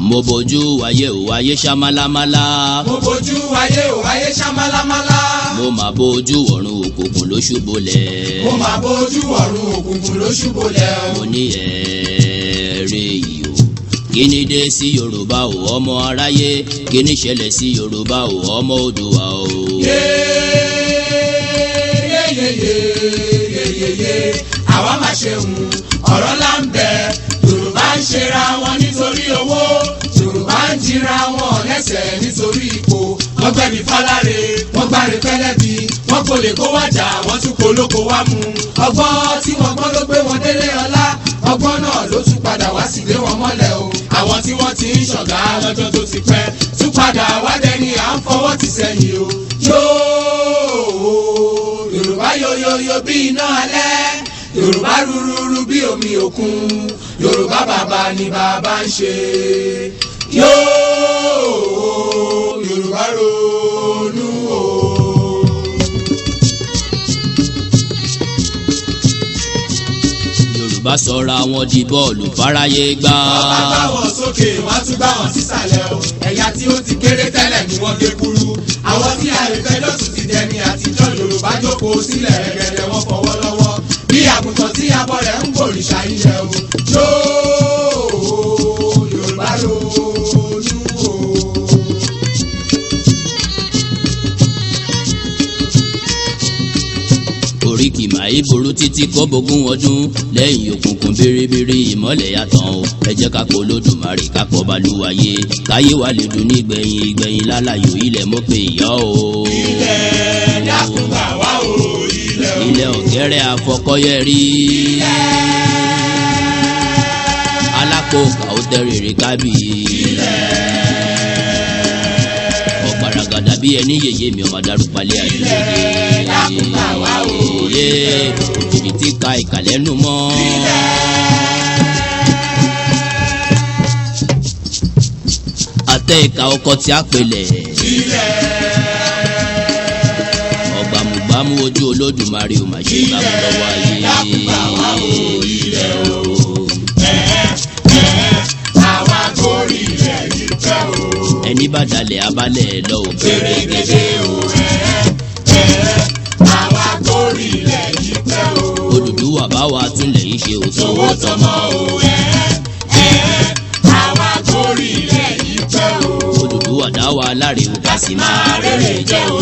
Mo bójú wáyé ò wáyé ṣá málámálá. Mo bójú wáyé ò wáyé ṣá málámálá. Mo mà bójú ọ̀run òkùnkùn ló ṣubúlẹ̀. Mo mà bójú ọ̀run òkùnkùn ló ṣubúlẹ̀ o. Mo ní ẹ̀ẹ́rẹ́ yìí o. Kí ni dé sí Yorùbá o ọmọ aráyé? Kí ni ṣẹlẹ̀ sí Yorùbá o ọmọ Oòduà o? Yéyéyéyéyéyé àwa máa ṣe hùn ọ̀rọ̀ là ń bẹ. Yorùbá ń ṣera wọn nítorí owó. Yorùbá ń jira wọn lẹ́sẹ̀ nítorí ipò. Wọ́n gbẹ̀bí fáláre, wọ́n gbáre pẹ́lẹ́bí, wọ́n kò lè kó wájà, wọ́n tún kó lóko wá mú. Ọgbọ́n tí wọ́n gbọ́n ló gbé wọn délé ọlá. Ọgbọ́n náà ló tún padà wá sí gbé wọn mọ́lẹ̀ o. Àwọn tí wọ́n ti ń ṣọ̀gá lọ́jọ́ tó ti pẹ́ tún padà wá dẹni à ń fọwọ́ ti sẹ́yìn o. Yóò Yorùbá yoyoyo bí iná alẹ́. Yorùbá rúrúrú bí omi òkun. Yorùbá bàbá ni bàbá ń ṣe. Yóò Yorùbá ronú o. Yorùbá sọra wọn di bọ́ọ̀lù fáráyé gbá. Wọ́n bá gbá wọn sókè, wọ́n tún gbá wọn sísàlẹ̀ o. Ẹ̀yà tí ó ti kéré tẹ́lẹ̀ ni wọ́n gé kúrú. Àwọn tí àìfẹ́ lọ́tún ti dẹni àtijọ́. Yorùbá jókòó sílẹ̀ rẹ̀gẹ̀dẹ̀, wọ́n fọwọ́ lọ́wọ́. Bí àgùntàn tí abọ́ rẹ̀ ń bòrìṣà ilẹ̀ o. Yóò Yorùbá ronú o. Oríkì màí burú títí kó bógún ọdún lẹ́yìn òkùnkùn bèrèbèrè ìmọ́lẹ̀ yàtọ̀ o. Ẹ jẹ́ ká kó Olódùmarè ká pọ̀ balùwàyè káyé wa lè dùn ní ìgbẹ̀yìn ìgbẹ̀yìn lálàyò ilẹ̀ mọ́ pé ìyá o. Ilẹ̀ dákun gbà wá o, ilẹ̀ o. Ilẹ̀ ọ̀gẹ́rẹ́ àfọkọ́yẹrí. Alákòókà ó tẹ́rẹ̀ẹ́rẹ́ kábì. Ọ̀gbaragada bí ẹni yèyé mi ọmọ darúpalẹ̀ àdúgbò. Dákun gbà wá o, Òjijì tí ka ìkàlẹ́nu mọ́. Àtẹ ìka ọkọ tí a pèlẹ̀. Ọ̀gbàmùgbàmù ojú Olódùmarè ò mà ṣe gbàmù lọ́wọ́ ayé. Dákun gbà wá o, ilẹ̀ o. Àwa gorí ilẹ̀ yìí pẹ́ o. Ẹni bá dalẹ̀ abalẹ̀ lọ ò Pèrègèdè o. Àwa gorí ilẹ̀ yìí pẹ́ o. Odùduwà bá wa túnlẹ̀ yìí ṣe òtún. Owó tọmọ o. Àwa gorí ilẹ̀ yìí pẹ́ o. Odùduwà dá wa láre o ká sì máa Máa rere jẹ́ o.